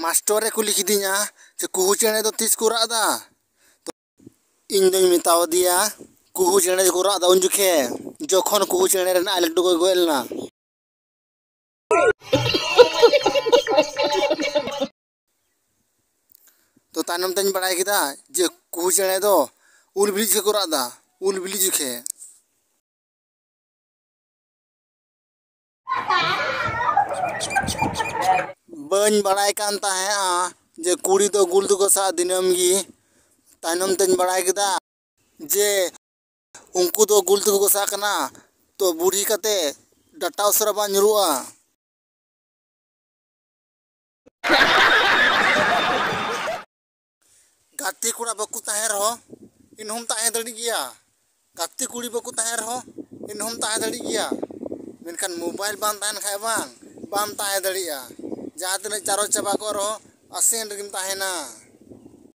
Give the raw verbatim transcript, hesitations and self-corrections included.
Master ᱮ ᱠᱩᱞᱤ ᱠᱤᱫᱤᱧᱟ ᱡᱮ ᱠᱩᱦᱩ ᱪᱮᱬᱮ ᱫᱚ ᱛᱤᱥ ᱠᱚ ᱨᱟᱜ ᱮᱫᱟ? ᱛᱚ ᱤᱧ ᱫᱚᱧ ᱢᱮᱛᱟᱣ ᱫᱮᱭᱟ, ᱠᱩᱦᱩ ᱪᱮᱬᱮ ᱫᱚᱠᱚ ᱨᱟᱜ ᱮᱫᱟ ᱩᱱ ᱡᱚᱠᱷᱮ, ᱡᱚᱠᱷᱚᱱ ᱠᱩᱦᱩ ᱪᱮᱬᱮ ᱨᱮᱱ ᱟᱡ ᱞᱟᱹᱴᱩ ᱜᱚᱡ ᱜᱚᱡ ᱞᱮᱱᱟ᱾ ᱛᱚ ᱛᱟᱭᱱᱚᱢ ᱛᱮᱧ ᱵᱟᱲᱟᱭ ᱠᱮᱫᱟ ᱡᱮ ᱠᱩᱦᱩ ᱪᱮᱬᱮ ᱫᱚ ᱩᱞ ᱵᱤᱞᱤ ᱡᱚᱠᱷᱮᱡ ᱠᱚ ᱨᱟᱜ ᱮᱫᱟ, ᱩᱞ ᱵᱤᱞᱤ ᱡᱚᱠᱷᱮᱡ᱾ ᱵᱟᱹᱧ ᱵᱟᱲᱟᱭ ᱠᱟᱱ ᱛᱟᱦᱮᱸᱜᱼᱟ ᱡᱮ ᱠᱩᱲᱤ ᱫᱚ ᱜᱩᱞ ᱛᱮᱠᱚ ᱥᱟᱵ ᱫᱤᱱᱟᱹᱢ ᱜᱮ᱾ ᱛᱟᱭᱱᱚᱢ ᱛᱮᱧ ᱵᱟᱲᱟᱭ ᱠᱮᱫᱟ ᱡᱮ ᱩᱱᱠᱩ ᱫᱚ ᱜᱩᱞ ᱛᱮᱠᱚ ᱜᱚᱥᱟᱜ ᱠᱟᱱᱟ, ᱛᱚ ᱵᱩᱲᱦᱤ ᱠᱟᱛᱮ ᱰᱟᱴᱟ ᱩᱥᱟᱹᱨᱟ ᱵᱟᱝ ᱧᱩᱨᱩᱜᱼᱟ᱾ ᱜᱟᱛᱮ ᱠᱚᱲᱟ ᱵᱟᱠᱚ ᱛᱟᱦᱮᱸ ᱨᱮᱦᱚᱸ ᱮᱱᱦᱚᱸᱢ ᱛᱟᱦᱮᱸ ᱫᱟᱲᱮᱜ ᱜᱮᱭᱟ᱾ ᱜᱟᱛᱮ ᱠᱩᱲᱤ ᱵᱟᱠᱚ ᱛᱟᱦᱮᱸ ᱨᱮᱦᱚᱸ ᱮᱱᱦᱚᱸᱢ ᱛᱟᱦᱮᱸ ᱫᱟᱲᱮᱜ ᱜᱮᱭᱟ᱾ ᱢᱮᱱᱠᱷᱟᱱ ᱢᱳᱵᱟᱭᱤᱞ ᱵᱟᱝ ᱛᱟᱦᱮᱱ ᱠᱷᱟᱡ ᱵᱟᱝ, ᱵᱟᱢ ᱛᱟᱦᱮᱸ ᱫᱟᱲᱮᱭᱟᱜᱼᱟ᱾ ᱡᱟᱦᱟᱸ ᱛᱤᱱᱟᱹᱜ ᱪᱟᱨᱚᱡᱽ ᱪᱟᱵᱟ ᱠᱚᱜ ᱨᱮᱦᱚᱸ ᱟᱥᱮᱱ ᱨᱮᱜᱮᱢ ᱛᱟᱦᱮᱱᱟ᱾